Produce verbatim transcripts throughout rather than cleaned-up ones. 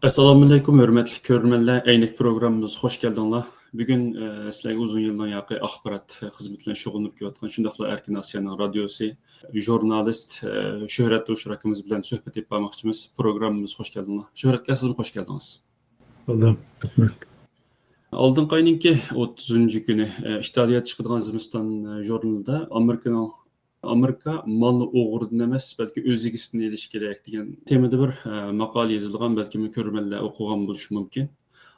ئەسسالامۇئەلەيكۇم، ھۆرمەتلىك كۆرۈرمەنلەر، ئەينەك پروگراممىمىزغا خۇش كەلدىڭلار. بۈگۈن، ئە، سىلەرگە ئۇزۇن يىلنىڭ ياقى ئاخبارات خىزمىتى بىلەن شۇغۇللىنىپ كېلىۋاتقان، شۇنداقلا ئەركىن ئاسىيانىڭ رادىيوسى، ژۇرنالىست، ئە، شۆھرەت ھوشۇر ئاكىمىز بىلەن سۆھبەت ئېلىپ بارماقچىمىز. پروگراممىمىزغا خۇش كەلدىڭلار. شۆھرەت ئاكا، سىزمۇ خۇش كەلدىڭىز. بولدى. رەھمەت. ئالدىنقى ئاينىڭكى ئوتتۇزىنچى كۈنى، ئە، ئىتالىيەدە چىقىدىغان زىمىستان، ئە، ژۇرنىلىدا ئامېرىكىنىڭ ئامېرىكا مالنى ئوغرىدىن ئەمەس، بەلكى ئۆز ئىگىسىدىن ئېلىشى كېرەك دېگەن تېمىدا بىر، ئە، ماقالە يېزىلغان، بەلكىم كۆرۈرمەنلەر ئوقۇغان بولۇشى مۇمكىن.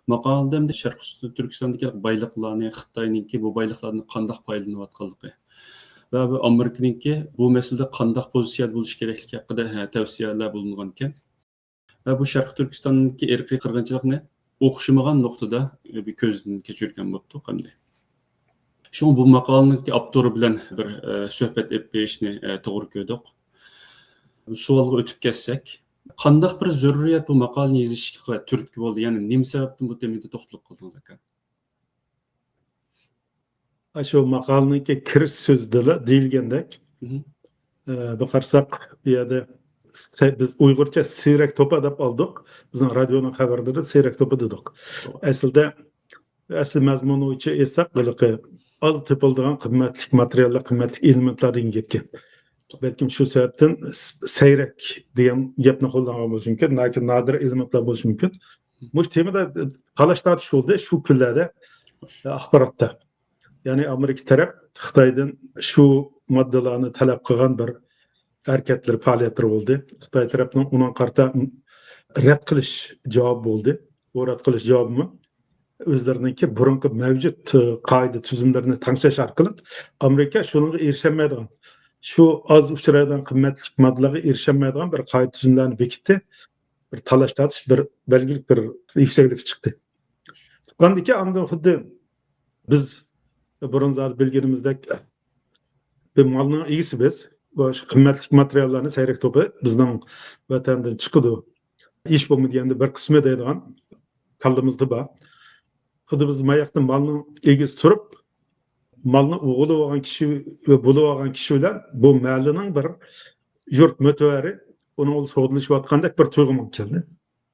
ماقالىدە ئەمدى شەرقىي تۈركىستاندىكى بايلىقلارنى، خىتاينىڭكى بۇ بايلىقلاردىن قانداق پايدىلىنىۋاتقانلىقى ۋە بۇ ئامېرىكىنىڭكى بۇ مەسىلىدە قانداق پوزىتسىيەدە بولۇشى كېرەكلىكى ھەققىدە، ھە، تەۋسىيەلەر بولۇنغانىكەن. ۋە بۇ شەرقىي تۈركىستاندىكى ئىرقىي قىرغىنچىلىقنى ئوخشىمىغان نۇقتىدا، ئە، بىر كۆزدىن كەچۈرگەن بوپتۇق ئەمدى. شۇڭا بۇ ماقالىنىڭ ئاپتورى بىلەن بىر، ئە، سۆھبەت ئېلىپ بېرىشنى، ئە، توغرا كۆردۇق. سوئالغا ئۆتۈپ كەتسەك، قانداق بىر زۆرۈرىيەت بۇ ماقالىنى يېزىشقا تۈرتكە بولدى؟ يەنى نېمە سەۋەبتىن بۇ تېمىدا توختىلىپ قالدىڭىز ئاكا؟ ئاشۇ ماقالىنىڭكى كىرىش سۆزىدىلا دېيىلگەندەك، مهم. ئە، بىر قارىساق، بۇ يەردە سە-، بىز ئۇيغۇرچە سېرەك توپا دەپ ئالدۇق. بىزنىڭ رادىيونىڭ خەۋەرلىرىدە سېرەك توپا دېدۇق. توغرا. ئەسلىدە، ئەسلى مەزمۇنى بويىچە ئېيتساق، ھېلىقى ئاز تېپىلىدىغان قىممەتلىك ماتېرىياللار، قىممەتلىك ئېلېمېنتلار دېگەن گەپكەن. بەلكىم شۇ سەۋەبتىن س-، سەيرەك دېگەن گەپنى قوللانغان بولۇشى مۇمكىن، ناھايىتى نادىر ئېلېمېنتلار بولۇشى مۇمكىن. مۇشۇ تېمىدا تالاش-تارتىش بولدى شۇ كۈنلەردە، ئاخباراتتا. يەنى ئامېرىكا تەرەپ خىتايدىن شۇ ماددىلارنى تەلەپ قىلغان بىر ھەرىكەتلىرى، پائالىيەتلىرى بولدى. خىتاي تەرەپنىڭ ئۇنىڭغا قارىتا رەت قىلىش جاۋابى بولدى. ئۇ رەت قىلىش جاۋابىمۇ ئۆزلىرىنىڭكى بۇرۇنقى مەۋجۇت، ئى، قائىدە تۈزۈملىرىنى تەڭشەش ئارقىلىق ئامېرىكا شۇنىڭغا ئېرىشەلمەيدىغان، شۇ ئاز ئۇچرايدىغان قىممەتلىك ماددىلارغا ئېرىشەلمەيدىغان بىر قائىدە تۈزۈملەرنى بېكىتتى. بىر تالاش-تارتىش، بىر بەلگىلىك بىر يۈكسەكلىككە چىقتى. چىققاندىكىن ئاندىن خۇددى بىز بۇرۇن زادى بىلگىنىمىزدەك بىر مالنىڭ ئىگىسى بىز. بۇ قىممەتلىك ماتېرىياللارنى سەيرەك توپى بىزنىڭ ۋەتەندىن چىقىدۇ. ھېچ بولمىدى دېگەندە بىر قىسمى دەيدىغان كاللىمىزدا بار. خۇددى بىز ماياقتىن مالنىڭ ئىگىسى تۇرۇپ، مالنى ئوغرىلىۋالغان كىشى ۋە بۇلىۋالغان كىشى بىلەن بۇ مەھەللىنىڭ بىر يۇرت مۆتىۋەرى ئۇنىڭ بىلەن سودىلىشىۋاتقاندەك بىر تۇيغۇم كەلدى.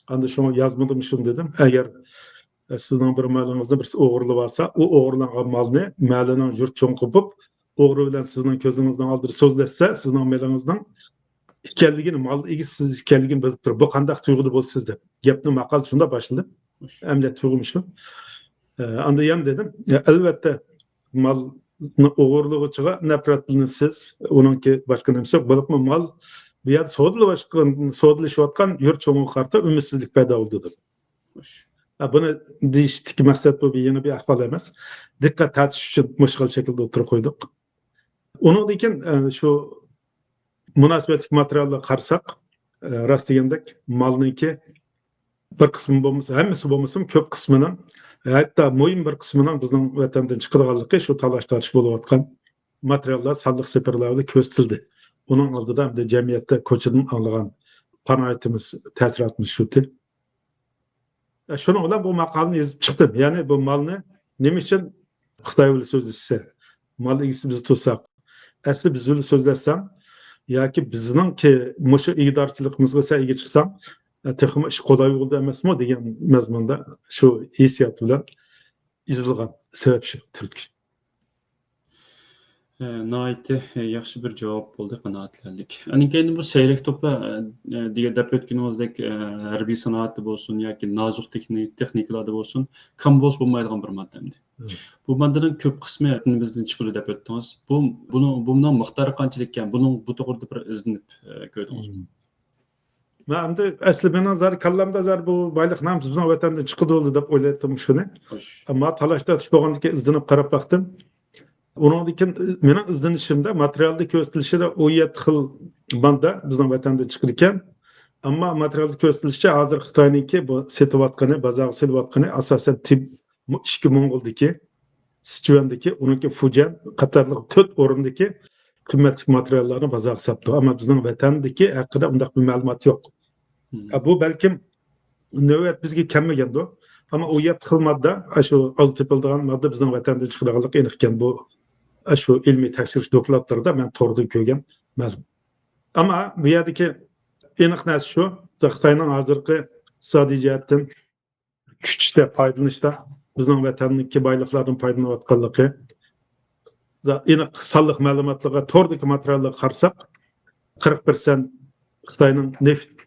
ئاندىن شۇڭا يازمىدىم، شۇنى دېدىم. ئەگەر، ئە، سىزنىڭ بىر مالىڭىزنى بىرسى ئوغرىلىۋالسا، ئۇ ئوغرىلانغان مالنى مەھەللىنىڭ يۇرت چوڭى قوپۇپ، ئوغرى بىلەن سىزنىڭ كۆزىڭىزنىڭ ئالدىدا سۆزلەشسە، سىزنىڭ مېلىڭىزنىڭ ئىكەنلىكىنى، مال ئىگىسى سىز ئىكەنلىكىنى بىلىپ تۇرۇپ، بۇ قانداق تۇيغۇدا بولىسىز دەپ گەپنى، ماقالىنى شۇنداق باشلىدىم. ئەمەلىيەت تۇيغۇم شۇ. ئە، ئاندىن يەنە دېدىم، يا، ئەلۋەتتە، مالنى ئوغرىلىغۇچىغا نەپرەتلىنىسىز، ئۇنىڭكى باشقا نېمىسى يوق. بولۇپمۇ مال بۇ يەردە سودىلىۋاتقان، سودىلىشىۋاتقان يۇرت چوڭىغا قارىتا ئۈمىدسىزلىك پەيدا بولىدۇ دېدىم. خوش. ئە، بۇنى دېيىشتىكى مەقسەت بۇ بىر يېڭى بىر ئەھۋال ئەمەس. دىققەت تارتىش ئۈچۈن مۇشۇ خىل شەكىلدە ئوتتۇرىغا قويدۇق. ئۇنىڭدىن كېيىن، ئە، شۇ مۇناسىۋەتلىك ماتېرىياللارغا قارىساق، ئە، راست دېگەندەك مالنىڭكى بىر قىسمى بولمىسا، ھەممىسى بولمىسىمۇ، كۆپ قىسمىنىڭ، ھەتتا مۇھىم بىر قىسمىنىڭ بىزنىڭ ۋەتەندىن چىقىدىغانلىقى شۇ تالاش-تارتىش بولۇۋاتقان ماتېرىياللار سانلىق سېپىرلار بىلەن كۆرسىتىلدى. ئۇنىڭ ئالدىدا ئەمدى جەمئىيەتتە، كوچىدىن ئاڭلىغان قانائىتىمىز، تەسىراتىمىز شۇتى. شۇنىڭ بىلەن بۇ ماقالىنى يېزىپ چىقتىم. يەنى بۇ مالنى نېمە ئۈچۈن خىتاي بىلەن سۆزلەشسە، مال ئىگىسى بىز تۇرساق، ئەسلى بىز بىلەن سۆزلەشسەڭ ياكى بىزنىڭكى مۇشۇ ئىگىدارچىلىقىمىزغا سەن ئىگە چىقساڭ، تېخىمۇ ئىش قولاي بولىدۇ ئەمەسمۇ دېگەن مەزمۇندا شۇ ھېسسىيات بىلەن يېزىلغان. سەۋەب شۇ، تۈرتكە. ئە، ناھايىتى، ئە، ياخشى بىر جاۋاب بولدى، قانائەتلەرلىك. ئاندىن كېيىن بۇ سەيرەك توپا، ئە، ئە، دېگەن دەپ ئۆتكىنىڭىزدەك، ئە، ھەربىي سانائەتتە بولسۇن ياكى نازۇك تېخنىك-، تېخنىكىلاردا بولسۇن، كام بولسا بولمايدىغان بىر ماددا ئەمدى. مم. بۇ ماددىنىڭ كۆپ قىسمى ۋەتىنىمىزدىن چىقىدۇ دەپ ئۆتتىڭىز. بۇ، بۇنىڭ، بۇنىڭ مىقدارى قانچىلىككەن؟ بۇنىڭ، بۇ توغرىدا بىر ئىزدىنىپ، ئە، كۆردىڭىزمۇ؟ مم. مەن ئەمدى ئەسلى مېنىڭ زادى كاللامدا زادى بۇ بايلىق نامىسى بىزنىڭ ۋەتەندىن چىقىدۇ دەپ ئويلايتتىم شۇنى. خوش. ئەمما تالاش-تارتىش بولغاندىكىن ئىزدىنىپ قاراپ باقتىم. ئۇنىڭدىن كېيىن مېنىڭ ئىزدىنىشىمدە ماتېرىيالدا كۆرسىتىلىشىچە ئون يەتتە خىل ماددا بىزنىڭ ۋەتەندىن چىقىدىكەن. ئەمما ماتېرىيالدا كۆرسىتىلىشىچە ھازىر خىتاينىڭكى بۇ سېتىۋاتقىنى، بازارغا سېلىۋاتقىنى ئاساسەن تىب-، مۇ-، ئىچكى موڭغۇلدىكى، سىچۈەندىكى، ئۇنىڭكى فۇجيەن قاتارلىق تۆت ئورۇندىكى قىممەتلىك ماتېرىياللارنى بازارغا ساپتۇ. ئەمما بىزنىڭ ۋەتەندىكى ھەققىدە ئۇنداق بىر مەلۇمات يوق. مم. ئە، بۇ بەلكىم نۆۋەت بىزگە كەلمىگەندۇ. ئەمما ئون يەتتە خىل ماددا، ئاشۇ ئاز تېپىلىدىغان ماددا بىزنىڭ ۋەتەندىن چىقىدىغانلىقى ئېنىقكەن. بۇ، ئاشۇ ئىلمىي تەكشۈرۈش دوكلاتلىرىدا مەن توردىن كۆرگەن مەلۇم. ئەمما بۇ يەردىكى ئېنىق نەرسە شۇ، خىتاينىڭ ھازىرقى ئىقتىسادىي جەھەتتىن كۈچتە پايدىلىنىشتا بىزنىڭ ۋەتەندىكى بايلىقلاردىن پايدىلىنىۋاتقانلىقى، ئېنىق سانلىق مەلۇماتلارغا، توردىكى ماتېرىياللارغا قارىساق، قىرىق پىرسەنت خىتاينىڭ نېفىت،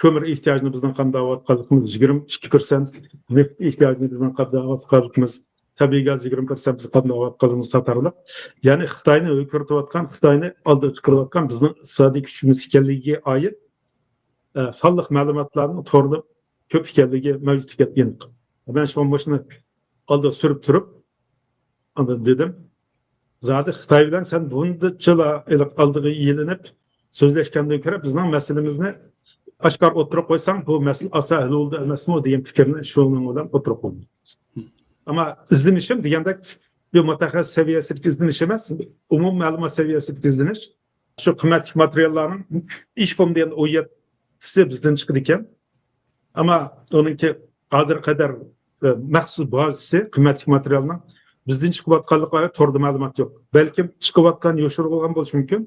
كۆمۈر ئېھتىياجىنى بىزنىڭ قامداۋاتقانلىقىمىز، يىگىرمە ئىككى پىرسەنت نېفىت ئېھتىياجىنى بىزنىڭ قامداۋاتقانلىقىمىز، تەبىئىي گاز يىگىرمە پىرسەنت بىز قامداۋاتقانلىقىمىز قاتارلىق، يەنى خىتاينى ھۆركىرىتىۋاتقان، خىتاينى ئالدىغا قىلىۋاتقان بىزنىڭ ئىقتىسادىي كۈچىمىز ئىكەنلىكىگە ئائىت، ئە، سانلىق مەلۇماتلارنىڭ توردا كۆپ ئىكەنلىكى مەۋجۇت ئىكەنلىكىنى. مەن شۇڭا مۇشۇنى ئالدىغا سۈرۈپ تۇرۇپ، ئاندىن دېدىم، زادى خىتاي بىلەن سەن بۇندىچىلا ئېلىق ئالدىغا يېلىنىپ سۆزلەشكەندىن كۆرە، بىزنىڭ مەسىلىمىزنى ئاشكارا ئوتتۇرىغا قويساڭ، بۇ مەسىلە ئاسان ھەل بولىدۇ ئەمەسمۇ دېگەن پىكىرنى شۇنىڭ بىلەن ئوتتۇرىغا قويدۇم. ئەمما ئىزدىنىشىم دېگەندەك، بۇ مۇتەخەسسىس سەۋىيەسىدىكى ئىزدىنىش ئەمەس، ئومۇمىي مەلۇمات سەۋىيەسىدىكى ئىزدىنىش. شۇ قىممەتلىك ماتېرىياللارنىڭ ئىش بولمىدى، يەنە ئون يەتتىسى بىزدىن چىقىدىكەن. ئەمما ئۇنىڭكى ھازىرغا قەدەر، ئە، مەخسۇس بازىسى قىممەتلىك ماتېرىيالنىڭ بىزدىن چىقىۋاتقانلىقى توردا مەلۇمات يوق. بەلكىم چىقىۋاتقان يوشۇرۇلغان بولۇشى مۇمكىن.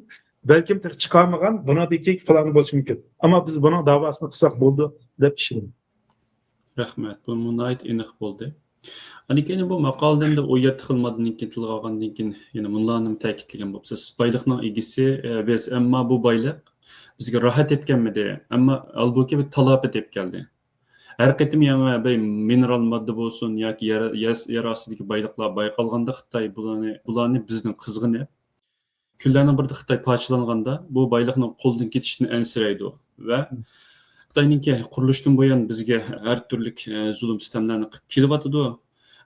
بەلكىم تېخى چىقارمىغان، بۇنىڭدىكى پىلانى بولۇشى مۇمكىن. ئەمما بىز بۇنىڭ داۋاسىنى قىلساق بولىدۇ دەپ ئىشىنىمەن. رەھمەت. بۇ ناھايىتى ئېنىق بولدى. ئاندىن كېيىن بۇ ماقالىدە ئەمدى ئون يەتتە خىل ماددىنى كېيىن تىلغا ئالغاندىن كېيىن يەنە مۇنۇلارنى تەكىتلىگەن بولۇپسىز. بايلىقنىڭ ئىگىسى، ئە، بىز، ئەمما بۇ بايلىق بىزگە راھەت ئېلىپ كەلمىدى. ئەمما ھالبۇكى، بىر تالاپەت ئېلىپ كەلدى. ھەر قېتىم يېڭى بىر مىنېرال ماددا بولسۇن ياكى يەر، يەر، يەر ئاستىدىكى بايلىقلار بايقالغاندا خىتاي بۇلارنى، بۇلارنى بىزدىن قىزغىنىپ، كۈنلەرنىڭ بىرىدە خىتاي پارچىلانغاندا، بۇ بايلىقنىڭ قولدىن كېتىشىدىن ئەنسىرەيدۇ ۋە خىتاينىڭكى قۇرۇلۇشتىن بۇيان بىزگە ھەر تۈرلۈك، ئە، زۇلۇم، سىتەملەرنى قىلىپ كېلىۋاتىدۇ.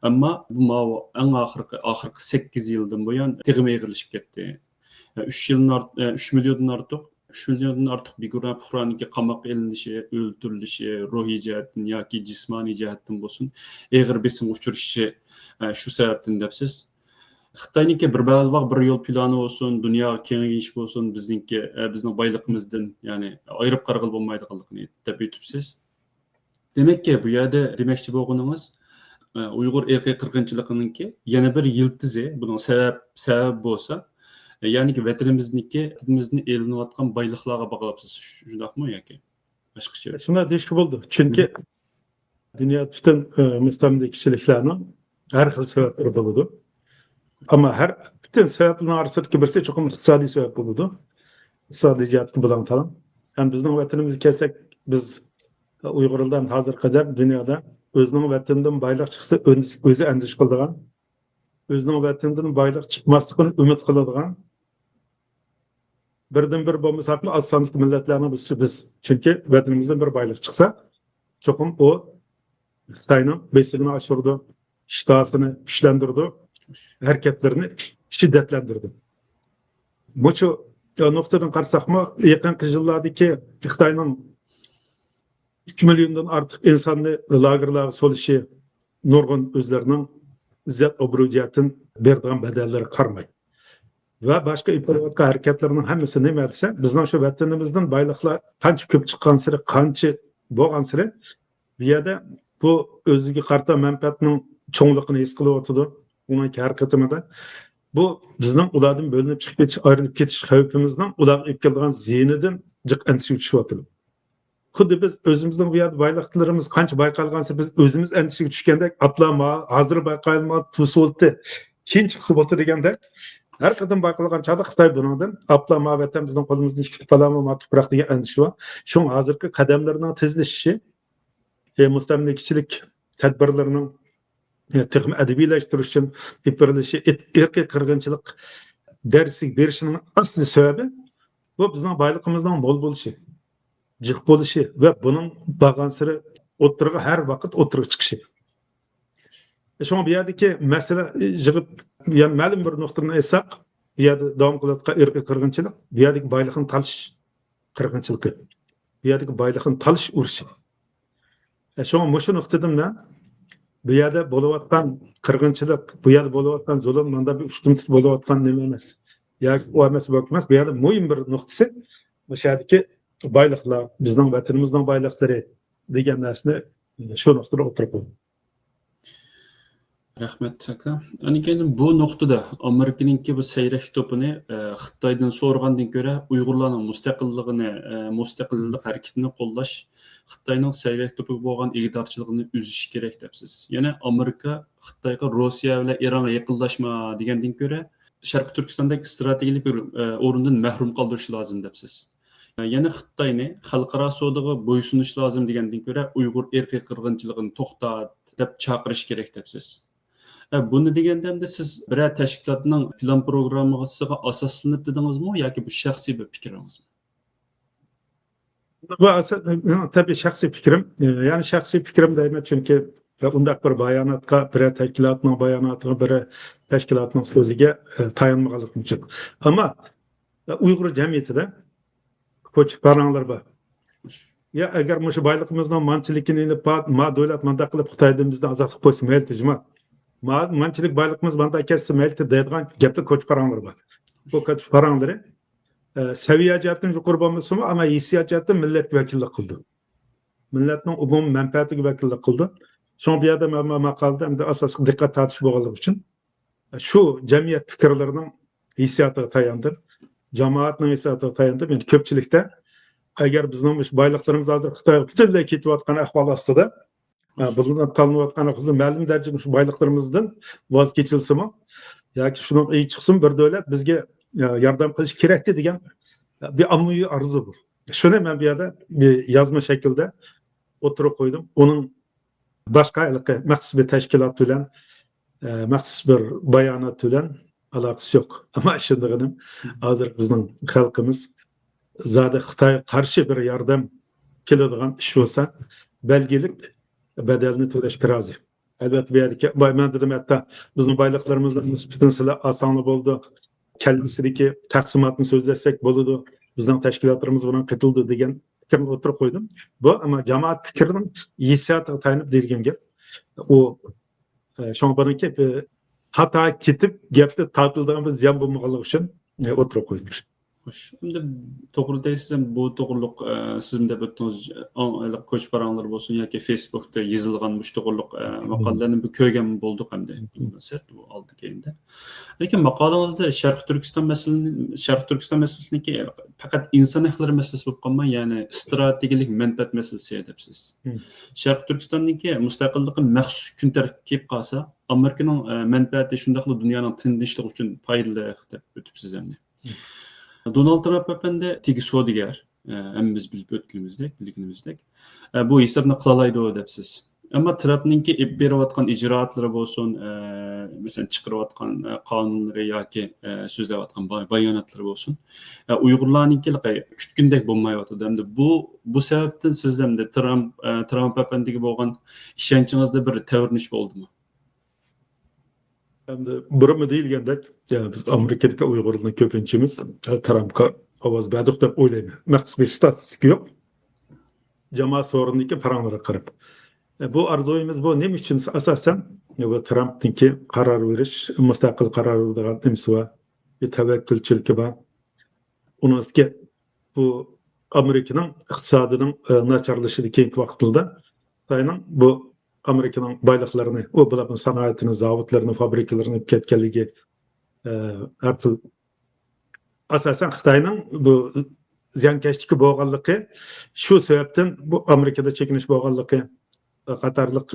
ئەمما بۇ ماۋۇ ئەڭ ئاخىرقى، ئاخىرقى سەككىز يىلدىن بۇيان تېخىمۇ ئېغىرلىشىپ كەتتى. ئە، ئۈچ يىلدىن ئارت-، ئە، ئۈچ مىليوندىن ئارتۇق، ئۈچ مىليوندىن ئارتۇق بىگۇناھ پۇقرانىڭكى قاماققا ئېلىنىشى، ئۆلتۈرۈلۈشى، روھىي جەھەتتىن ياكى جىسمانىي جەھەتتىن بولسۇن، ئېغىر بېسىمغا ئۇچرىشىشى، ئە، شۇ سەۋەبتىن دەپسىز. خىتاينىڭكى بىر بەلباغ بىر يول پىلانى بولسۇن، دۇنياغا كېڭىيىش بولسۇن، بىزنىڭكى، ئە، بىزنىڭ بايلىقىمىزدىن، يەنى ئايرىپ قارىغىلى بولمايدىغانلىقىنى دەپ ئۆتۈپسىز. دېمەككى، بۇ يەردە دېمەكچى بولغىنىڭىز، ئە، ئۇيغۇر ئىرقىي قىرغىنچىلىقىنىڭكى يەنە بىر يىلتىزى، بۇنىڭ سەۋەب، سەۋەب بولسا، ئە، يەنىكى ۋەتىنىمىزنىڭكى، ۋەتىنىمىزدىن ئېلىنىۋاتقان بايلىقلارغا باغلاپسىز، شۇنداقمۇ ياكى؟ باشقىچە. شۇنداق دېيىشكە بولىدۇ. چۈنكى دۇنيا پۈتۈن، ئى، مۇستەملىكىچىلىكلەرنىڭ ھەر خىل سەۋەبلىرى بولىدۇ. ئەمما ھەر پۈتۈن سەۋەبلەرنىڭ ئارىسىدىكى بىرسى چوقۇم ئىقتىسادىي سەۋەب بولىدۇ. ئىقتىسادىي جەھەتتىكى بۇلاڭ-تالاڭ. ھەم بىزنىڭ ۋەتىنىمىزگە كەلسەك، بىز ئۇيغۇرلار ھازىرغا قەدەر دۇنيادا ئۆزىنىڭ ۋەتىنىدىن بايلىق چىقسا ئۆز-، ئۆزى ئەندىشە قىلىدىغان، ئۆزىنىڭ ۋەتىنىدىن بايلىق چىقماسلىقىنى ئۈمىد قىلىدىغان، بىردىنبىر بولمىساقمۇ ئاز ساندىكى مىللەتلەرنىڭ بىرسى بىز. چۈنكى ۋەتىنىمىزدىن بىر بايلىق چىقسا، چوقۇم ئۇ خىتاينىڭ بېسىمىنى ئاشۇرىدۇ، ئىشتىھاسىنى كۈچلەندۈرىدۇ، ھەرىكەتلىرىنى شىددەتلەندۈرىدۇ. مۇشۇ نۇقتىدىن قارىساقمۇ، يېقىنقى يىللاردىكى خىتاينىڭ ئۈچ مىليوندىن ئارتۇق ئىنساننى لاگېرلارغا سولىشى نۇرغۇن ئۆزلىرىنىڭ ئىززەت ئوبرۇي جەھەتتىن بېرىدىغان بەدەللىرىگە قارىماي ۋە باشقا ئېلىپ بېرىۋاتقان ھەرىكەتلىرىنىڭ ھەممىسى نېمە دېسە، بىزنىڭ شۇ ۋەتىنىمىزدىن بايلىقلار قانچە كۆپ چىققانسېرى، قانچە بولغانسېرى، بۇ يەردە بۇ ئۆزىگە قارىتا مەنپەئەتنىڭ چوڭلۇقىنى ھېس قىلىۋاتىدۇ. ئۇنىڭ ھەر قېتىمىدا بۇ بىزنىڭ ئۇلاردىن بۆلۈنۈپ چىقىپ كېتىش، ئايرىلىپ كېتىش خەۋپىمىزنىڭ ئۇلارغا ئېلىپ كېلىدىغان زىيىنىدىن جىق ئەندىشىگە چۈشۈۋاتىدۇ. خۇددى بىز ئۆزىمىزنىڭ بۇ يەردە بايلىقلىرىمىز قانچە بايقالغانسېرى بىز ئۆزىمىز ئەندىشىگە چۈشكەندەك، ئاپلا ما-، ھازىر بايقالماپتۇ، كېيىن چىقسا بولدى دېگەندەك، ھەر قېتىم بايقالغان چاغدا خىتاي بۇنىڭدىن ئاپلا ما ۋەتەن بىزنىڭ قولىمىزدىن چىقىپ قالامۇ ما تۇپراق دېگەن ئەندىشە بار. شۇڭا ھازىرقى قەدەملىرىنىڭ تېزلىشىشى، ئى، مۇستەملىكىچىلىك تەدبىرلىرىنىڭ، ئى، تېخىمۇ ئەدەبىيلەشتۈرۈش ئۈچۈن ئېلىپ بېرىلىشى، ئىت-، ئىرقىي قىرغىنچىلىق دەرسىگە بېرىشىنىڭ ئەسلى سەۋەبى بۇ بىزنىڭ بايلىقىمىزنىڭ مول بولۇشى، جىق بولۇشى ۋە بۇنىڭ بارغانسېرى ئوتتۇرىغا، ھەر ۋاقىت ئوتتۇرىغا چىقىشى. شۇڭا بۇ يەردىكى مەسىلە يىغىپ، يەنى مەلۇم بىر نۇقتىدىن ئېيتساق، بۇ يەردە داۋام قىلىۋاتقان ئىرقىي قىرغىنچىلىق، بۇ يەردىكى بايلىقنى تالىشىش قىرغىنچىلىقى، بۇ يەردىكى بايلىقنى تالىشىش ئۇرۇشى. شۇڭا مۇشۇ نۇقتىدىن مەن بۇ يەردە بولۇۋاتقان قىرغىنچىلىق، بۇ يەردە بولۇۋاتقان زۇلۇم، مۇندا بىر ئۇشتۇمتۇت بولۇۋاتقان نېمە ئەمەس. ياكى ئۇ ئەمەس، بۇ ئەمەس، بۇ يەردە مۇھىم بىر نۇقتىسى، مۇشۇ يەردىكى بايلىقلار، بىزنىڭ ۋەتىنىمىزنىڭ بايلىقلىرى دېگەن نەرسىنى شۇ نۇقتىدا ئوتتۇرىغا قويدۇم. رەھمەت، ئاكا. ئاندىن كېيىن بۇ نۇقتىدا ئامېرىكىنىڭكى بۇ سەيرەك توپىنى، ئە، خىتايدىن سورىغاندىن كۆرە ئۇيغۇرلارنىڭ مۇستەقىللىقىنى، ئە، مۇستەقىللىق ھەرىكىتىنى قوللاش، خىتاينىڭ سەيرەك توپىغا بولغان ئىگىدارچىلىقىنى ئۈزۈش كېرەك دەپسىز. يەنى ئامېرىكا خىتايغا روسىيە بىلەن ئىرانغا يېقىنلاشما دېگەندىن كۆرە، شەرقىي تۈركىستاندەك ئىستراتېگىيەلىك بىر، ئە، ئورۇندىن مەھرۇم قالدۇرۇش لازىم دەپسىز. يەنە خىتاينى خەلقئارا سودىغا بويسۇنۇش لازىم دېگەندىن كۆرە، ئۇيغۇر ئىرقىي قىرغىنچىلىقىنى توختات دەپ چاقىرىش كېرەك دەپسىز. ئە، بۇنى دېگەندە ئەمدى سىز بىرەر تەشكىلاتنىڭ پىلان پروگراممىسىغا ئاساسلىنىپ دېدىڭىزمۇ ياكى بۇ شەخسىي بىر پىكرىڭىزمۇ؟ بۇ ئاسا-، مېنىڭ تەبىئىي شەخسىي پىكرىم. يەنى شەخسىي پىكرىم دەيمەن، چۈنكى ئۇنداق بىر باياناتقا، بىرەر تەشكىلاتنىڭ باياناتىغا، بىرەر تەشكىلاتنىڭ سۆزىگە، ئە، تايانمىغانلىقىم ئۈچۈن. ئەمما، ئە، ئۇيغۇر جەمئىيىتىدە كوچا پاراڭلىرى بار. يا ئەگەر مۇشۇ بايلىقىمىزنىڭ مانچىلىكىنى ئېلىپ، ما، ما دۆلەت مۇنداق قىلىپ خىتايدىن بىزدىن ئازادلىق بولسا مەيلى، تىجما. ما، مانچىلىك بايلىقىمىز مانداق كەتسە مەيلى دەيدىغان گەپتە كوچا پاراڭلىرى بار. بۇ كوچا پاراڭلىرى، ئە، سەۋىيە جەھەتتىن يۇقىرى بولمىسىمۇ، ئەمما ھېسسىيات جەھەتتىن مىللەتكە ۋەكىللىك قىلىدۇ. مىللەتنىڭ ئومۇمىي مەنپەئەتىگە ۋەكىللىك قىلىدۇ. شۇڭا بۇ يەردە مەن، مەن ماقالىدە ئەمدى ئاساسلىق دىققەت تارتىش بولغانلىقى ئۈچۈن، شۇ جەمئىيەت پىكىرلىرىنىڭ ھېسسىياتىغا تاياندىم، جامائەتنىڭ ھېسسىياتىغا تاياندىم. يەنى كۆپچىلىكتە، ئەگەر بىزنىڭ مۇشۇ بايلىقلىرىمىز ھازىر خىتايغا پۈتۈنلەي كېتىۋاتقان ئەھۋال ئاستىدا، ھە، بۇلىنىپ قالىنىۋاتقان ئەھۋال، مەلۇم دەرىجىدە مۇشۇ بايلىقلىرىمىزدىن ۋاز كېچىلسىمۇ ياكى شۇنىڭ ئېيى چىقسىمۇ، بىر دۆلەت بىزگە، ئە، ياردەم قىلىشى كېرەكتى دېگەن بىر ئاممىۋى ئارزۇ بۇ. شۇنى مەن بۇ يەردە بىر يازما شەكىلدە ئوتتۇرىغا قويدۇم. ئۇنىڭ باشقا ھېلىقى مەخسۇس بىر تەشكىلات بىلەن، ئە، مەخسۇس بىر بايانات بىلەن ئالاقىسى يوق. ئەمما ئىشىنىدىغىنىم، ھازىر بىزنىڭ خەلقىمىز زادى خىتايغا قارشى بىر ياردەم كېلىدىغان ئىش بولسا، بەلگىلىك بەدەلنى تۆلەشكە رازى. ئەلۋەتتە، بۇ يەردىكى، باي-، مەن دېدىم، ھەتتا بىزنىڭ بايلىقلىرىمىزنىڭ نىسبىتىنى سىلەر ئالساڭلار بولىدۇ، كەلگۈسىدىكى تەقسىماتنى سۆزلەشسەك بولىدۇ، بىزنىڭ تەشكىلاتلىرىمىز بۇنىڭغا قېتىلىدۇ دېگەن پىكىرنى ئوتتۇرىغا قويدۇم. بۇ، ئەمما جامائەت پىكرىنىڭ ھېسسىياتىغا تايىنىپ دېيىلگەن گەپ. ئۇ، ئە، شۇڭا بۇنىڭكى، ئە، خاتا كېتىپ، گەپتە تارتىلىدىغان بىر زىيان بولمىغانلىقى ئۈچۈن، ئە، ئوتتۇرىغا قويدۇم. خوش، ئەمدى توغرا دەيسىز، ھەم بۇ توغرۇلۇق، ئە، سىزمۇ دەپ ئۆتتىڭىز، ئاڭ-، ھېلىقى كوچا پاراڭلىرى بولسۇن ياكى فېيسبۇكتا يېزىلغان مۇشۇ توغرۇلۇق، ئە، ماقالىلەرنى بىر كۆرگەن بولدۇق ئەمدى. سەت بۇ ئالدى كەينىدە. لېكىن ماقالىڭىزدە شەرقىي تۈركىستان مەسىلىنى، شەرقىي تۈركىستان مەسىلىسىنىڭكى پەقەت ئىنسان ھەقلىرى مەسىلىسى بولۇپ قالماي، يەنى ئىستراتېگىيەلىك مەنپەئەت مەسىلىسى دەپسىز. شەرقىي تۈركىستاننىڭكى مۇستەقىللىقى مەخسۇس كۈن تەرتىپكە كېلىپ قالسا، ئامېرىكىنىڭ، ئە، مەنپەئەتى شۇنداقلا دۇنيانىڭ تىنچلىقى ئۈچۈن پايدىلىق دەپ ئۆتۈپسىز ئەمدى. دونالد ترامپ ئەپەندى تېگى سودىگەر، ئە، ھەممىمىز بىلىپ ئۆتكىنىمىزدەك، بىلگىنىمىزدەك. ئە، بۇ ھېسابنى قىلالايدۇ دەپسىز. ئەمما ترامپنىڭكى ئېلىپ بېرىۋاتقان ئىجرائاتلىرى بولسۇن، ئە، مەسىلەن، چىقىرىۋاتقان، ئە، قانۇنلىرى ياكى، ئە، سۆزلەۋاتقان با-، باياناتلىرى بولسۇن، ئە، ئۇيغۇرلارنىڭكى كۈتكىنىدەك بولمايۋاتىدۇ. ئەمدى بۇ، بۇ سەۋەبتىن سىز ئەمدى ترامپ، ئە، ترامپ ئەپەندىگە بولغان ئىشەنچىڭىزدە بىر تەۋرىنىش بولدىمۇ؟ ئەمدى بۇرۇنمۇ دېيىلگەندەك، يەنى بىز ئامېرىكىدىكى ئۇيغۇرلارنىڭ كۆپىنچىمىز، ئە، ترامپقا ئاۋاز بەردۇق دەپ ئويلايمەن. مەخسۇس بىر ئىستاتىستىكا يوق. جامائەت سورۇنىدىكى پاراڭلارغا قاراپ. ئە، بۇ ئارزۇيىمىز بۇ نېمە ئۈچۈن ئاساسەن؟ بۇ ترامپنىڭكى قارار بېرىش، مۇستەقىل قارار بېرىدىغان نېمىسى بار، بىر تەۋەككۈلچىلىكى بار. ئۇنىڭ ئۈستىگە بۇ ئامېرىكىنىڭ ئىقتىسادىنىڭ، ئە، ناچارلىشىدا كېيىنكى ۋاقىتلاردا خىتاينىڭ بۇ ئامېرىكىنىڭ بايلىقلىرىنى، ئۇ بۇلارنىڭ سانائىتىنى، زاۋۇتلىرىنى، فابرىكىلىرىنى ئېلىپ كەتكەنلىكى، ئە، ھەر خىل ئاساسەن خىتاينىڭ بۇ زىيانكەشلىكى بولغانلىقى، شۇ سەۋەبتىن بۇ ئامېرىكىدا چېكىنىش بولغانلىقى قاتارلىق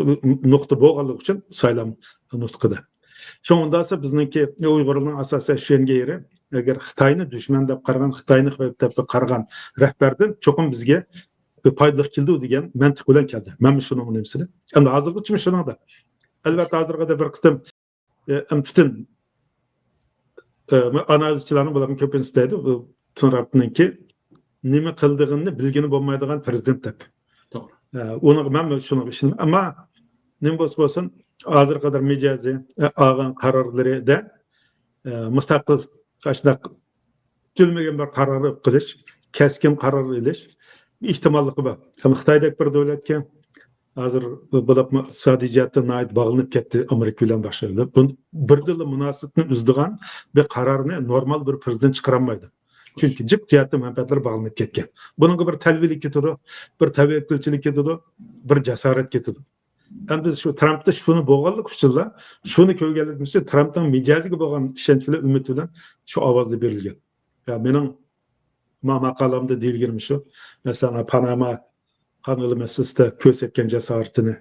نۇقتا بولغانلىقى ئۈچۈن سايلام نۇتقىدا. شۇڭا ئۇنداقسا بىزنىڭكى ئۇيغۇرلارنىڭ ئاساسەن ئىشەنگەن يېرى، ئەگەر خىتاينى دۈشمەن دەپ قارىغان، خىتاينى خەۋپ دەپ قارىغان رەھبەردىن چوقۇم بىزگە پايدىلىق كېلىدۇ دېگەن مەنتىق بىلەن كەلدى. مەنمۇ شۇنىڭ نېمىسىنى. ئەمدى ھازىرغىچىمۇ شۇنىڭدا. ئەلۋەتتە، ھازىرغىدە بىر قېتىم، ئە، ئەم، پۈتۈن، ئە، ئانالىزچىلارنىڭ بۇلارنىڭ كۆپىنچىسى دەيدۇ، بۇ ترامپنىڭكى نېمە قىلىدىغىنىنى بىلگىلى بولمايدىغان پىرېزىدېنت دەپ. توغرا. ئە، ئۇنىڭغا مەنمۇ شۇنىڭغا ئىشىنىمەن. ئەمما نېمە بولسا بولسۇن، ھازىرغا قەدەر مىجەزى، ئە، ئالغان قارارلىرىدا، ئە، مۇستەقىل، ئاشۇنداق كۈتۈلمىگەن بىر قارار قىلىش، كەسكىن قارار ئېلىش ئېھتىماللىقى بار. ئەمما خىتايدەك بىر دۆلەتكە ھازىر بولۇپمۇ ئىقتىسادىي جەھەتتىن ناھايىتى باغلىنىپ كەتتى ئامېرىكا بىلەن باشقا دۆلەتلەر. بۇ بىردىنلا مۇناسىۋىتىنى ئۈزىدىغان بىر قارارنى نورمال بىر پىرېزىدېنت چىقىرالمايدۇ. چۈنكى جىق جەھەتتىن مەنپەئەتلىرى باغلىنىپ كەتكەن. بۇنىڭغا بىر تەلۋىلىك كېتىدۇ، بىر تەۋەككۈلچىلىك كېتىدۇ، بىر جاسارەت كېتىدۇ. ئەمدى شۇ ترامپتا شۇنى بولغانلىقى ئۈچۈنلا، شۇنى كۆرگەنلىكىمىز ئۈچۈن ترامپنىڭ مىجەزىگە بولغان ئىشەنچ بىلەن، ئۈمىد بىلەن شۇ ئاۋازلار بېرىلگەن. يا مېنىڭ ما-، ماقالەمدە دېيىلگىنىمۇ شۇ. مەسىلەن، پاناما قانىلى مەسىلىسىدە كۆرسەتكەن جاسارىتىنى،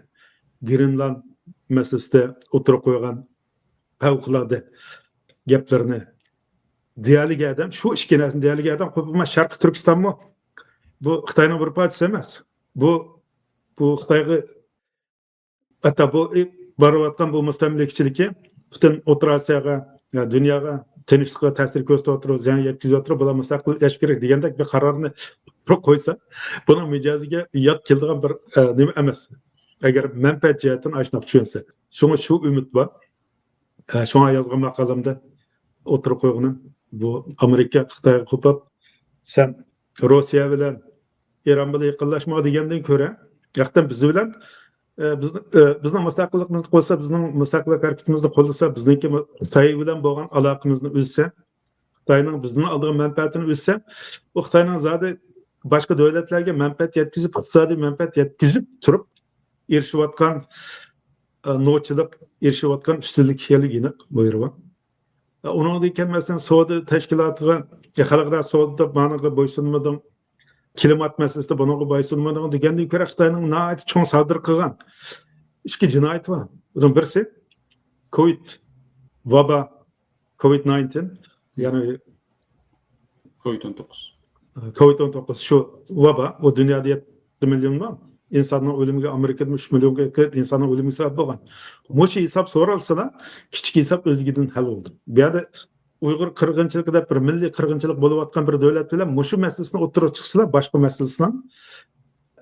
گرېنلاند مەسىلىسىدە ئوتتۇرىغا قويغان پەۋقۇلئاددە گەپلىرىنى دېيەلىگەن ئادەم، شۇ ئىككى نەرسىنى دېيەلىگەن ئادەم، قوپما شەرقىي تۈركىستانمۇ بۇ خىتاينىڭ بىر پارچىسى ئەمەس. بۇ، بۇ خىتايغا ھەتتا بۇ بارىۋاتقان بۇ مۇستەملىكىچىلىكى پۈتۈن ئوتتۇرا ئاسىياغا، يا دۇنياغا تىنچلىققا تەسىر كۆرسىتىۋاتىدۇ، زىيان يەتكۈزۈۋاتىدۇ، بۇلار مۇستەقىل ياشاش كېرەك دېگەندەك بىر قارارنى ئوتتۇرىغا قويسا، بۇنىڭ مىجەزىگە يات كېلىدىغان بىر، ئە، نېمە ئەمەس. ئەگەر مەنپەئەت جەھەتتىن ئاشۇنداق چۈشەنسە. شۇڭا شۇ ئۈمىد بار. ئە، شۇڭا يازغان ماقالەمدە ئوتتۇرىغا قويغىنىم، بۇ ئامېرىكا خىتايغا قوپۇپ، سەن روسىيە بىلەن ئىران بىلەن يېقىنلاشما دېگەندىن كۆرە، ياقتىن بىز بىلەن، ئە، بىز، ئە، بىزنىڭ مۇستەقىللىقىمىزنى قوللىسا، بىزنىڭ مۇستەقىللىق ھەرىكىتىمىزنى قوللىسا، بىزنىڭكى خىتاي بىلەن بولغان ئالاقىمىزنى ئۈزسە، خىتاينىڭ بىزدىن ئالىدىغان مەنپەئەتىنى ئۈزسە، ئۇ خىتاينىڭ زادى باشقا دۆلەتلەرگە مەنپەئەت يەتكۈزۈپ، ئىقتىسادىي مەنپەئەت يەتكۈزۈپ تۇرۇپ، ئېرىشىۋاتقان، ئە، نوچىلىق، ئېرىشىۋاتقان ئۈستۈنلۈك ئىكەنلىكى ئېنىق بۇ يېرى بار. ئۇنىڭدىن كېيىن، مەسىلەن، سودا تەشكىلاتىغا، خەلقئارا سودىدا مانىڭغا بويسۇنمىدىڭ، كىلىمات مەسىلىسىدە بۇنىڭغا بويسۇنمىدىڭ دېگەندىن كۆرە، خىتاينىڭ ناھايىتى چوڭ سادىر قىلغان ئىككى جىنايىتى بار. بۇنىڭ بىرسى كوۋىد ۋابا، كوۋىد ناينتىن، يەنى كوۋىد ئون توققۇز. كوۋىد ئون توققۇز شۇ ۋابا، ئۇ دۇنيادا يەتتە مىليون بار. ئىنساننىڭ ئۆلۈمىگە، ئامېرىكىدا ئۈچ مىليونغا يېقىن ئىنساننىڭ ئۆلۈمىگە سەۋەب بولغان. مۇشۇ ھېساب سورالسىلا، كىچىك ھېساب ئۆزلۈكىدىن ھەل بولدى. بۇ يەردە ئۇيغۇر قىرغىنچىلىقى دەپ بىر مىللىي قىرغىنچىلىق بولۇۋاتقان بىر دۆلەت بىلەن مۇشۇ مەسىلىسىنى ئوتتۇرىغا چىقسىلا، باشقا مەسىلىسىنىڭ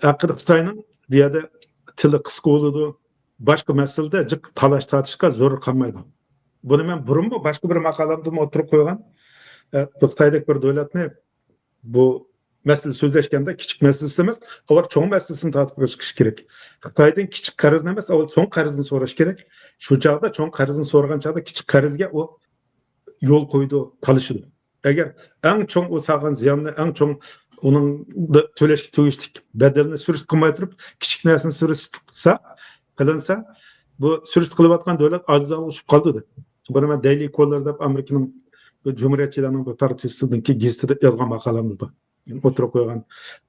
ھەققىدە خىتاينىڭ بۇ يەردە تىلى قىسقا بولىدۇ. باشقا مەسىلىدە جىق تالاش تارتىشقا زۆرۈر قالمايدۇ. بۇنى مەن بۇرۇنمۇ باشقا بىر ماقالەمدىمۇ ئوتتۇرىغا قويغان. ئە، خىتايدەك بىر دۆلەتنى بۇ مەسىلە سۆزلەشكەندە كىچىك مەسىلىسى ئەمەس، ئاۋۋال چوڭ مەسىلىسىنى تارتىپ چىقىش كېرەك. خىتايدىن كىچىك قەرزنى ئەمەس، ئاۋۋال چوڭ قەرزنى سوراش كېرەك. شۇ چاغدا چوڭ قەرزنى سورىغان چاغدا كىچىك قەرزگە ئۇ يول قويىدۇ، تالىشىدۇ. ئەگەر ئەڭ چوڭ ئۇ سالغان زىياننى، ئەڭ چوڭ ئۇنىڭ تۆلەشكە تېگىشلىك بەدەلنى سۈرۈشتە قىلماي تۇرۇپ، كىچىك نەرسىنى سۈرۈشتە قىلسا، قىلىنسا، بۇ سۈرۈشتە قىلىۋاتقان دۆلەت ئاجىز ھالغا چۈشۈپ قالىدۇ دەپ. بۇنى مەن دەيلى كوللېر دەپ ئامېرىكىنىڭ بۇ جۇمھۇرىيەتچىلەرنىڭ بۇ پارتىيىسىنىڭكى گېزىتىدە يازغان ماقالەمدە بار. ئوتتۇرىغا قويغان.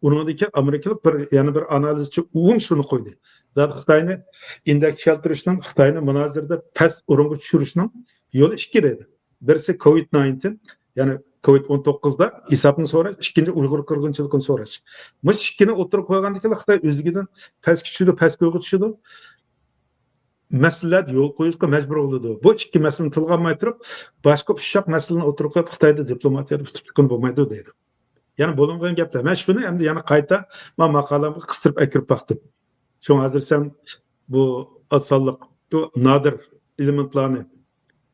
ئۇنىڭدىن كېيىن ئامېرىكىلىق بىر، يەنە بىر ئانالىزچى ئۇمۇ شۇنى قويدى. زادى خىتاينى ئىندەككە كەلتۈرۈشنىڭ، خىتاينى مۇنازىرىدە پەس ئورۇنغا چۈشۈرۈشنىڭ يولى ئىككى دەيدۇ. بىرسى كوۋىد ناينتىن، يەنى كوۋىد ئون توققۇزدا ھېسابنى سوراش، ئىككىنچى ئۇيغۇر قىرغىنچىلىقىنى سوراش. مۇشۇ ئىككىنى ئوتتۇرىغا قويغاندىن كېيىن خىتاي ئۆزلۈكىدىن پەسكە چۈشىدۇ، پەسكە ئويغا چۈشىدۇ. مەسىلىلەرگە يول قويۇشقا مەجبۇر بولىدۇ. بۇ ئىككى مەسىلىنى تىلغا ئالماي تۇرۇپ، باشقا ئۇششاق مەسىلىنى ئوتتۇرىغا قويۇپ، خىتايدا دىپلوماتىيەدە ئۇتۇپ چىققىلى بولمايدۇ دەيدۇ. يەنى بولۇنغان گەپلەر. مەن شۇنى ئەمدى يەنە قايتا ما ماقالەمگە قىستۇرۇپ ئەكىرىپ باقتىم. شۇڭا ھازىر سەن بۇ ئاز سانلىق، بۇ نادىر ئېلېمېنتلارنى،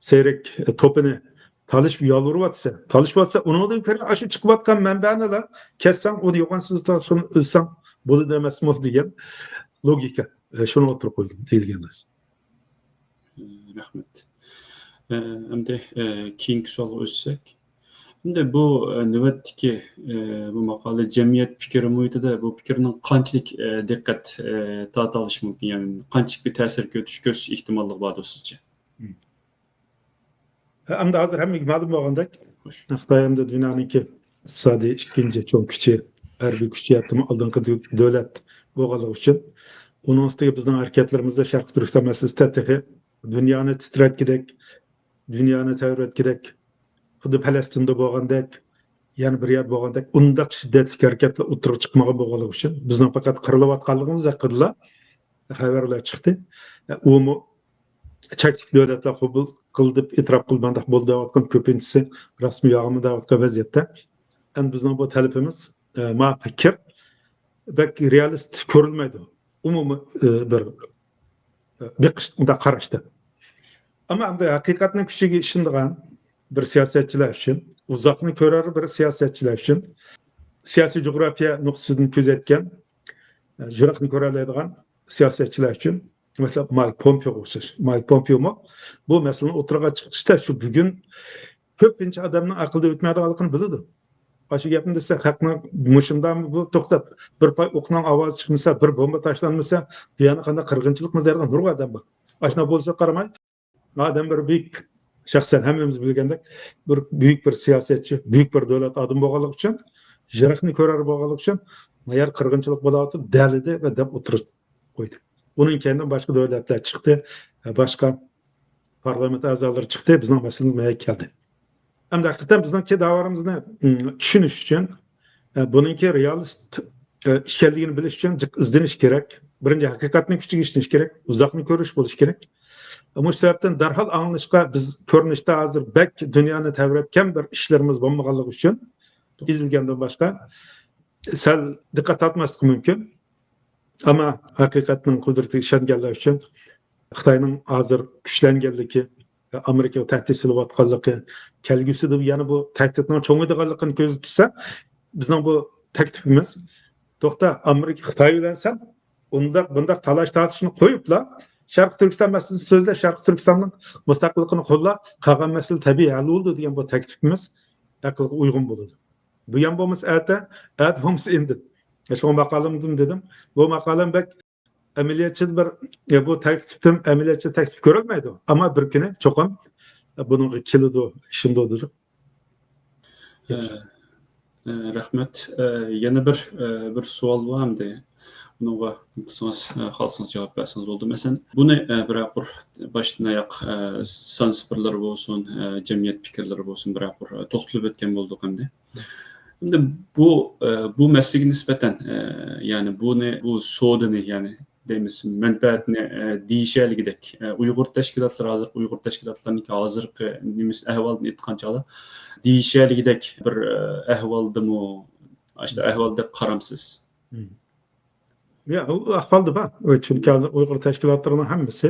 سېرىك توپىنى تالىشىپ يالۋۇرۇۋاتىسەن. تالىشىۋاتسا، ئۇنىڭدىن كۆرە ئاشۇ چىقىۋاتقان مەنبەنىلا كەتسەڭ، ئۇنى يوغان سۆزدە شۇنى ئۆزسەڭ بولىدۇ ئەمەسمۇ دېگەن لوگىكا. ئە، شۇنى ئوتتۇرىغا قويدۇم، دېيىلگەن نەرسە. رەھمەت. ئە، ئەمدى، ئە، كېيىنكى سوئالغا ئۆتسەك. ئەمدى بۇ، ئە، نۆۋەتتىكى، ئە، بۇ ماقالە جەمئىيەت پىكرى مۇھىتىدا بۇ پىكىرنىڭ قانچىلىك، ئە، دىققەت، ئە، تارتالىشى مۇمكىن؟ يەنى قانچىلىك بىر تەسىر كۆرسىتىش ئېھتىماللىقى باردۇر سىزچە؟ ئەمدى ھازىر ھەممىگە مەلۇم بولغاندەك، خوش. خىتاي ئەمدى دۇنيانىڭكى ئىقتىسادىي ئىككىنچى چوڭ كۈچى، ھەربىي كۈچى، ھەتتىمۇ ئالدىنقى دۆ-، دۆلەت بولغانلىقى ئۈچۈن، ئۇنىڭ ئۈستىگە بىزنىڭ ھەرىكەتلىرىمىزدا شەرقىي تۈركىستان مەسىلىسىدە تېخى دۇنيانى تىترەتكۈدەك، دۇنيانى تەۋرەتكۈدەك، خۇددى پەلەستىندە بولغاندەك، يەنە بىر يەردە بولغاندەك، ئۇنداق شىددەتلىك ھەرىكەتلەر ئوتتۇرىغا چىقمىغان بولغانلىقى ئۈچۈن، بىزنىڭ پەقەت قىرىلىۋاتقانلىقىمىز ھەققىدىلا خەۋەرلەر چىقتى. ئۇمۇ چەكلىك دۆلەتلەر قوبۇل قىل دەپ ئېتىراپ قىل، مانداق بول دەۋاتقان، كۆپىنچىسى راستمۇ يالغانمۇ دەۋاتقان ۋەزىيەتتە. ئەمدى بىزنىڭ بۇ تەلىپىمىز، ئە، ما پىكىر بەك رېئالىستىك كۆرۈنمەيدۇ. ئومۇمىي، ئە، بىر، ئە، بېقىش، مۇنداق قاراشتا. ئەمما ئەمدى ھەقىقەتنىڭ كۈچىگە ئىشىنىدىغان بىر سىياسەتچىلەر ئۈچۈن، ئۇزاقنى كۆرەر بىر سىياسەتچىلەر ئۈچۈن، سىياسىي جۇغراپىيە نۇقتىسىدىن كۆزەتكەن، ئە، يىراقنى كۆرەلەيدىغان سىياسەتچىلەر ئۈچۈن، مەسىلەن، مايك پومپېوغا ئوخشاش. مايك پومپېومۇ بۇ مەسىلىنى ئوتتۇرىغا چىقىرىشتا شۇ بۈگۈن كۆپىنچە ئادەمنىڭ ئەقلىدىن ئۆتمەيدىغانلىقىنى بىلىدۇ. ئاشۇ گەپنى دېسە، خەقنىڭ مۇشۇنداقمۇ بۇ توختاپ، بىر پاي ئوقنىڭ ئاۋازى چىقمىسا، بىر بومبا تاشلانمىسا، بۇ يەردە قانداق قىرغىنچىلىقمىز دەيدىغان نۇرغۇن ئادەم بار. ئاشۇنداق بولسا قارىماي، ئادەم بىر بۈيۈك، شەخسەن ھەممىمىز بىلگەندەك، بىر بۈيۈك بىر سىياسەتچى، بۈيۈك بىر دۆلەت ئادىمى بولغانلىقى ئۈچۈن، يىراقنى كۆرەر بولغانلىقى ئۈچۈن، ما يەر قىرغىنچىلىق بولاۋاتىدۇ، دەلىدى ۋە دەپ ئوتتۇرىغا قويدى. ئۇنىڭ كەينىدىن باشقا دۆلەتلەر چىقتى، باشقا پارلامېنت ئەزالىرى چىقتى، بىزنىڭ مەسىلىمىز مۇ يەرگە كەلدى. ئەمدى ھەقىقەتەن بىزنىڭكى داۋالىرىمىزنى، ئىم، چۈشىنىش ئۈچۈن، ئە، بۇنىڭكى رېئالىست، ئە، ئىكەنلىكىنى بىلىش ئۈچۈن جىق ئىزدىنىش كېرەك. بىرىنچى، ھەقىقەتنىڭ كۈچىگە ئىشىنىش كېرەك، ئۇزاقنى كۆرۈش بولۇشى كېرەك. مۇشۇ سەۋەبتىن دەرھال ئاڭلىنىشقا، بىز كۆرۈنۈشتە ھازىر بەك دۇنيانى تەۋرەتكەن بىر ئىشلىرىمىز بولمىغانلىقى ئۈچۈن، ئېزىلگەندىن باشقا سەل دىققەت تارتماسلىق مۇمكىن. ئەمما ھەقىقەتنىڭ قۇدرىتىگە ئىشەنگەنلەر ئۈچۈن خىتاينىڭ ھازىر كۈچلەنگەنلىكى، ئامېرىكىغا تەھدىت سېلىۋاتقانلىقى، كەلگۈسىدە يەنە بۇ تەھدىتنىڭ چوڭىيىدىغانلىقىنى كۆزدە تۇتسا، بىزنىڭ بۇ تەكلىپىمىز، توختا، ئامېرىكا، خىتاي بىلەن سەن ئۇنداق، بۇنداق تالاش تارتىشنى قويۇپلا، شەرقىي تۈركىستان مەسىلىسىنى سۆزلە، شەرقىي تۈركىستاننىڭ مۇستەقىللىقىنى قوللا، قالغان مەسىلە تەبىئىي ھەل بولىدۇ دېگەن بۇ تەكلىپىمىز ئەقىلگە ئۇيغۇن بولىدۇ. بۇيان بولمىسا ئەتە، ئەتە بولمىسا ئىندىن. شۇڭا ماقالەمدىمۇ دېدىم. بۇ ماقالەم بەك ئەمەلىيەتچىدە بىر، يا، بۇ تەكلىپىم ئەمەلىيەتچى تەكلىپ كۆرۈلمەيدۇ. ئەمما بىر كۈنى چوقۇم بۇنىڭغا كېلىدۇ، ئىشىنىدۇ دېدۇم. ئە، ئە، رەھمەت. ئە، يەنە بىر، ئە، بىر سوئال بار ئەمدى. بۇنىڭغا قىلسىڭىز، ئە، خالىسىڭىز جاۋاب بەرسىڭىز بولدى. مەسىلەن، بۇنى، ئە، بىر قۇر باشتىن ئاياق، ئە، سان سىپىرلىرى بولسۇن، ئە، جەمئىيەت پىكىرلىرى بولسۇن، بىر قۇر، ئە، توختىلىپ ئۆتكەن بولدۇق ئەمدى. ئەمدى بۇ، ئە، بۇ مەسىلىگە نىسبەتەن، ئە، يەنى بۇنى، بۇ سودىنى، يەنى دەيمىز، مەنپەئەتنى، ئە، دېيىشەلىگىدەك، ئە، ئۇيغۇر تەشكىلاتلىرى، ھازىرقى ئۇيغۇر تەشكىلاتلىرىنىڭكى ھازىرقى نېمىسى، ئەھۋالىنى ئېيتقان چاغدا، دېيىشەلىگىدەك بىر، ئە، ئەھۋالدىمۇ، ئاشۇنداق ئەھۋال دەپ قارامسىز؟ مم. يا، ئۇ ئەھۋالدا بار. ئۇ، چۈنكى ھازىر ئۇيغۇر تەشكىلاتلىرىنىڭ ھەممىسى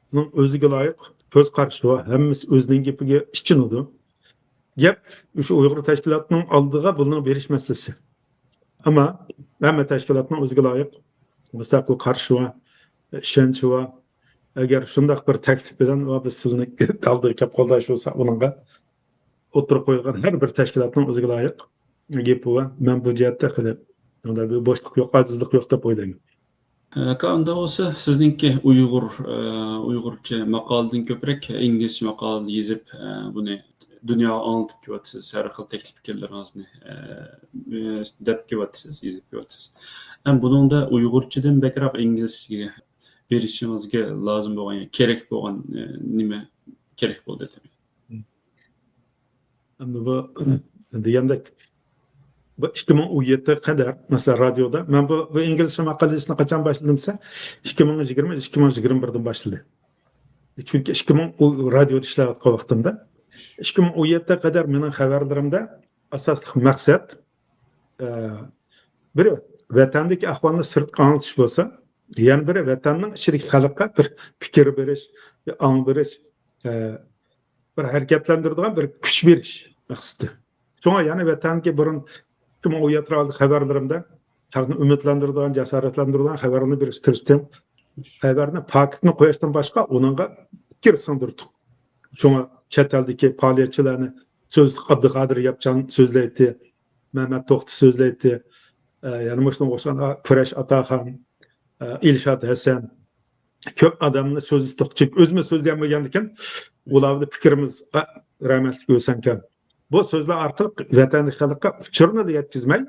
ئۇنىڭ ئۆزىگە لايىق كۆز قارىشى بار، ھەممىسى ئۆزىنىڭ گېپىگە ئىچىنىدۇ. گەپ شۇ ئۇيغۇر تەشكىلاتىنىڭ ئالدىغا بۇنىڭ بېرىش مەسىلىسى. ئەمما ھەممە تەشكىلاتنىڭ ئۆزىگە لايىق مۇستەقىل قارىشى بار، ئىشەنچى بار. ئەگەر شۇنداق بىر تەكلىپ بىلەن، ۋە بىز سىلىنى ئالدىغا كەپ قولداش بولسا، ئۇنىڭغا ئوتتۇرىغا قويۇلغان ھەر بىر تەشكىلاتنىڭ ئۆزىگە لايىق گېپى بار. مەن بۇ جەھەتتە خېلى، مۇنداق بىر بوشلۇق يوق، ئاجىزلىق يوق دەپ ئويلايمەن. ئاكا، ئۇنداق بولسا، سىزنىڭكى ئۇيغۇر، ئە، ئۇيغۇرچە ماقالىدىن كۆپرەك ئىنگلىزچە ماقالە يېزىپ، ئە، بۇنى دۇنياغا ئاڭلىتىپ كېلىۋاتىسىز، ھەر خىل تەكلىپ پىكىرلىرىڭىزنى، ئە، دەپ كېلىۋاتىسىز، يېزىپ كېلىۋاتىسىز. ھەم بۇنىڭدا ئۇيغۇرچىدىن بەكرەك ئىنگلىزچىگە بېرىشىڭىزگە لازىم بولغان، يا كېرەك بولغان، ئە، نېمە كېرەك بولدى؟ ئەمدى بۇ دېگەندەك، بۇ ئىككى مىڭ ئون يەتتىگە قەدەر، مەسىلەن، رادىيودا، مەن بۇ، بۇ ئىنگلىزچە ماقالە يېزىشنى قاچان باشلىدىم دېسە، ئىككى مىڭ يىگىرمە، ئىككى مىڭ يىگىرمە بىردىن باشلىدى. چۈنكى ئىككى مىڭ ئۇ رادىيودا ئىشلەۋاتقان ۋاقتىمدا، ئىككى مىڭ ئون يەتتىگە قەدەر مېنىڭ خەۋەرلىرىمدە ئاساسلىق مەقسەت، ئە، بىرى، ۋەتەندىكى ئەھۋالنى سىرتقا ئاڭلىتىش بولسا، يەنە بىرى، ۋەتەننىڭ ئىچىدىكى خەلققە بىر پىكىر بېرىش، بىر ئاڭ بېرىش، ئە، بىر ھەرىكەتلەندۈرىدىغان بىر كۈچ بېرىش مەقسىتى. شۇڭا يەنى ۋەتەنگە بۇرۇن ئىككى مىڭ ئون يەتتە خەۋەرلىرىمدە خەلقنى ئۈمىدلەندۈرىدىغان، جاسارەتلەندۈرىدىغان خەۋەرلەرنى بېرىشكە تىرىشتىم. خەۋەرنى، پاكىتنى قويۇشتىن باشقا ئۇنىڭغا پىكىر سىڭدۈردۇق. شۇڭا چەت ئەلدىكى پائالىيەتچىلەرنى سۆزلىدۇق. ئابدۇقادىر ياپچان سۆزلەيتتى، مەمەت توختى سۆزلەيتتى. ئە، يەنە مۇشۇنىڭغا ئوخشىغان، ئا، كۈرەش ئاتاخان، ئە، ئىلشات ھەسەن، كۆپ ئادەمنى سۆزلىتىپ، چۈنكى ئۆزىمىز سۆزلىيەلمىگەندىكىن، ئۇلاردا پىكرىمىز، ئە، رەھمەتلىك ئۆسەنكەن. بۇ سۆزلەر ئارقىلىق ۋەتەندىكى خەلققە ئۇچۇرنىلا يەتكۈزمەي،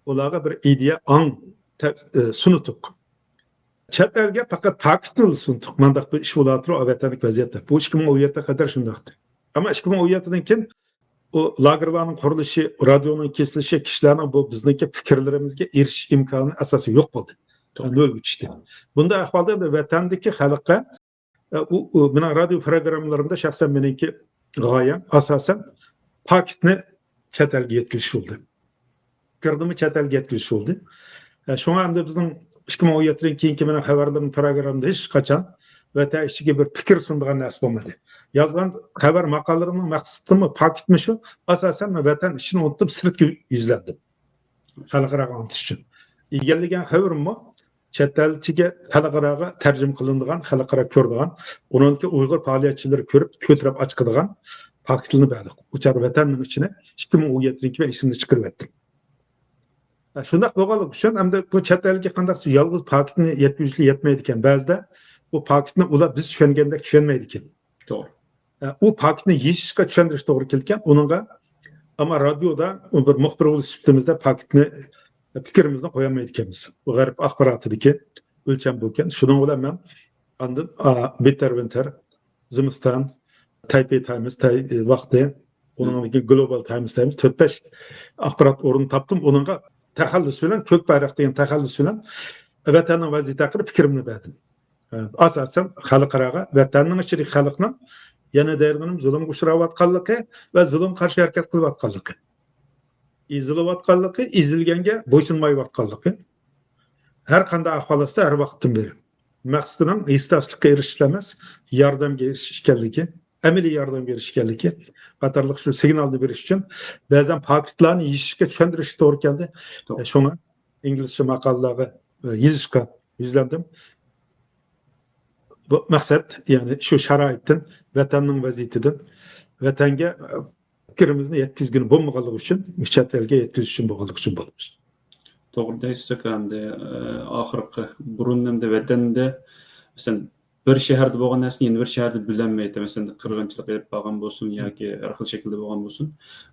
ئۇلارغا بىر ئىدىيە، ئاڭ تە-، ئە، سۇنۇتۇق. چەت ئەلگە پەقەت پاكىتنىلا سۇنۇتۇق. مانداق بىر ئىش بولۇۋاتىدۇ ۋەتەندىكى ۋەزىيەتتە. بۇ ئىككى مىڭ ئون يەتتىگە قەدەر شۇنداقتى. ئەمما ئىككى مىڭ ئون يەتتىدىن كېيىن ئۇ لاگېرلارنىڭ قۇرۇلۇشى، رادىيونىڭ كېسىلىشى، كىشىلەرنىڭ بۇ بىزنىڭكى پىكىرلىرىمىزگە ئېرىشىش ئىمكانى ئاساسەن يوق بولدى. توغرا. نۆلگە چۈشتى. بۇنداق ئەھۋالدا بىر ۋەتەندىكى خەلققە، ئە، ئۇ، ئۇ، مېنىڭ رادىيو پروگراممىلىرىمدا شەخسەن مېنىڭكى غايەم ئاساسەن پاكىتنى چەت ئەلگە يەتكۈزۈش بولدى. پىكىرنىمۇ چەت ئەلگە يەتكۈزۈش بولدى. ئە، شۇڭا ئەمدى بىزنىڭ ئىككى مىڭ ئون يەتتىدىن كېيىنكى مېنىڭ خەۋەرلىرىم پروگراممىدا ھېچقاچان ۋەتەن ئىچىگە بىر پىكىر سۇنىدىغان نەرسە بولمىدى. يازغان خەۋەر ماقالىلىرىمنىڭ مەقسىتىمۇ، پاكىتمۇ شۇ، ئاساسەن مەن ۋەتەن ئىچىنى ئۇنتۇپ سىرتقا يۈزلەندىم. خەلقئاراغا ئاڭلىتىش ئۈچۈن. ئىگىلىگەن خەۋىرىممۇ چەت ئەلچىگە، خەلقئاراغا تەرجىمە قىلىنىدىغان، خەلقئارا كۆرىدىغان، ئۇنىڭدىكى ئۇيغۇر پائالىيەتچىلىرى كۆرۈپ، كۆتۈرۈپ ئاچىقىدىغان پاكىتلىرىنى بەردۇق. ئۇ چاغدا ۋەتەننىڭ ئىچىنى ئىككى مىڭ ئون يەتتىنچى يىلى ئېسىمدىن چىقىرىۋەتتىم. شۇنداق بولغانلىقى ئۈچۈن ھەمدە بۇ چەت ئەلگە قانداق يالغۇز پاكىتنى يەتكۈزۈشكە يەتمەيدىكەن. بەزىدە بۇ پاكىتنى ئۇلار بىز چۈشەنگەندەك چۈشەنمەيدىكەن. توغرا. ئە، ئۇ پاكىتنى يېشىشقا چۈشەندۈرۈش توغرا كېلىدىكەن. ئۇنىڭغا ئەمما رادىيودا بىر مۇخبىر بولۇش سۈپىتىمىزدە پاكىتنى پىكرىمىزنى قويالمايدىكەنمىز. بۇ غەرب ئاخباراتىدىكى ئۆلچەم بۇكەن. شۇنىڭ بىلەن مەن ئاندىن بىتەر ۋىنتەر، زىمىستان، تەيپېي تايمز، تەي ۋاقتى، ئۇنىڭدىن كېيىن گلوبال تايمز، تايمز، تۆت بەش ئاخبارات ئورنى تاپتىم. ئۇنىڭغا تەخەللۇس بىلەن، كۆك بايراق دېگەن تەخەللۇس بىلەن ۋەتەننىڭ ۋەزىيىتى ھەققىدە پىكرىمنى بەردىم. ئاساسەن خەلقئاراغا ۋەتەننىڭ ئىچىدىكى خەلقنىڭ يەنە دەيدىغىنىم زۇلۇمغا ئۇچراۋاتقانلىقى ۋە زۇلۇمغا قارشى ھەرىكەت قىلىۋاتقانلىقى، ئېزىلىۋاتقانلىقى، ئېزىلگەنگە بويسۇنمايۋاتقانلىقى، ھەر قانداق ئەھۋال ئاستىدا ھەر ۋاقىتتىن بېرى مەقسىتىنىڭ ھېسداشلىققا ئېرىشىش ئەمەس، ياردەمگە ئېرىشىش ئىكەنلىكى، ئەمەلىي ياردەمگە ئېرىشىش ئىكەنلىكى قاتارلىق شۇ سىگنالنى بېرىش ئۈچۈن بەزەن پاكىتلارنى يېشىشكە چۈشەندۈرۈشكە توغرا كەلدى. شۇڭا ئىنگلىزچە ماقالىلەرگە يېزىشقا يۈزلەندىم. بۇ مەقسەت، يەنى شۇ شارائىتتىن، ۋەتەننىڭ ۋەزىيىتىدىن، ۋەتەنگە پىكرىمىزنى يەتكۈزگىلى بولمىغانلىقى ئۈچۈن، چەت ئەلگە يەتكۈزۈش ئۈچۈن بولغانلىقى ئۈچۈن بولىمىز. توغرا دەيسىز ئاكا. ئەمدى ئاخىرقى بۇرۇن ئەمدى ۋەتەندە مەسىلەن بىر شەھەردە بولغان نەرسىنى يەنە بىر شەھەردە بىلەلمەيتتى. مەسىلەن قىرغىنچىلىق ئېلىپ بارغان بولسۇن ياكى ھەر خىل شەكىلدە بولغان بولسۇن،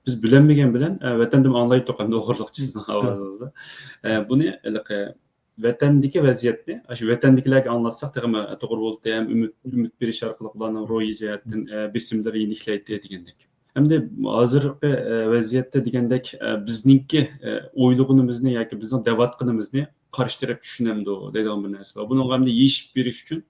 بىز بىلەلمىگەن بىلەن ۋەتەندىمۇ ئاڭلايتتۇق ئەمدى ئوغرىلىق سىزنىڭ ئاۋازىڭىزدا. بۇنى ۋەتەندىكى ۋەزىيەتنى، شۇ ۋەتەندىكىلەرگە ئاڭلاتساق تېخىمۇ توغرا بولاتتى، ھەم ئۈمىد، ئۈمىد بېرىش ئارقىلىق ئۇلارنىڭ روھىي جەھەتتىن بېسىملىرى يېنىكلەيتتى دېگەندەك. ئەمدى ھازىرقى ۋەزىيەتتە دېگەندەك بىزنىڭكى ئويلىغىنىمىزنى ياكى بىزنىڭ دەۋاتقىنىمىزنى قارشى تەرەپ چۈشىنەمدۇ دەيدىغان بىر نەرسە بار. بۇنىڭغا ئەمدى يېشىپ بېرىش ئۈچۈن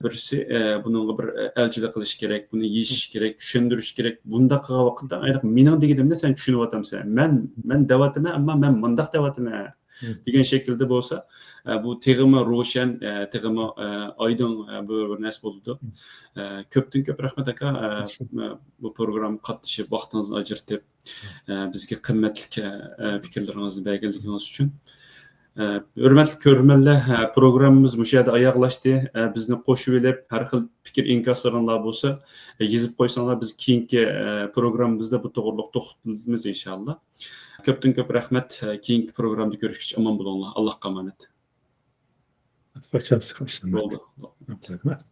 بىرسى بۇنىڭغا بىر ئەلچىلىك قىلىش كېرەك، بۇنى يېشىش كېرەك، چۈشەندۈرۈش كېرەك. بۇنداق قىلغان ۋاقىتتا ئايرىق مېنىڭ دېگىنىمنى سەن چۈشىنىۋاتامسەن، مەن، مەن دەۋاتىمەن، ئەمما مەن مۇنداق دەۋاتىمەن دېگەن شەكىلدە بولسا، بۇ تېخىمۇ روشەن، تېخىمۇ ئايدىڭ بۇ بىر نەرسە بولىدۇ. كۆپتىن كۆپ رەھمەت ئاكا، بۇ پروگراممىغا قاتنىشىپ ۋاقتىڭىزنى ئاجرىتىپ بىزگە قىممەتلىك پىكىرلىرىڭىزنى بەرگەنلىكىڭىز ئۈچۈن. ھۆرمەتلىك كۆرۈرمەنلەر، پروگراممىمىز مۇشۇ يەردە ئاياغلاشتى. بىزنى قوشۇۋېلىپ ھەر خىل پىكىر ئىنكاسلىرىڭلار بولسا يېزىپ قويساڭلار، بىز كېيىنكى پروگراممىمىزدا بۇ توغرىلىق توختىلىمىز ئىنشاللا. كۆپتىن كۆپ رەھمەت. كېيىنكى پروگراممىدا كۆرۈشكىچە ئامان بولۇڭلار. ئاللاھقا ئامانەت. خوش ئامسىز، خوش ئامسىز. بولدى. رەھمەت.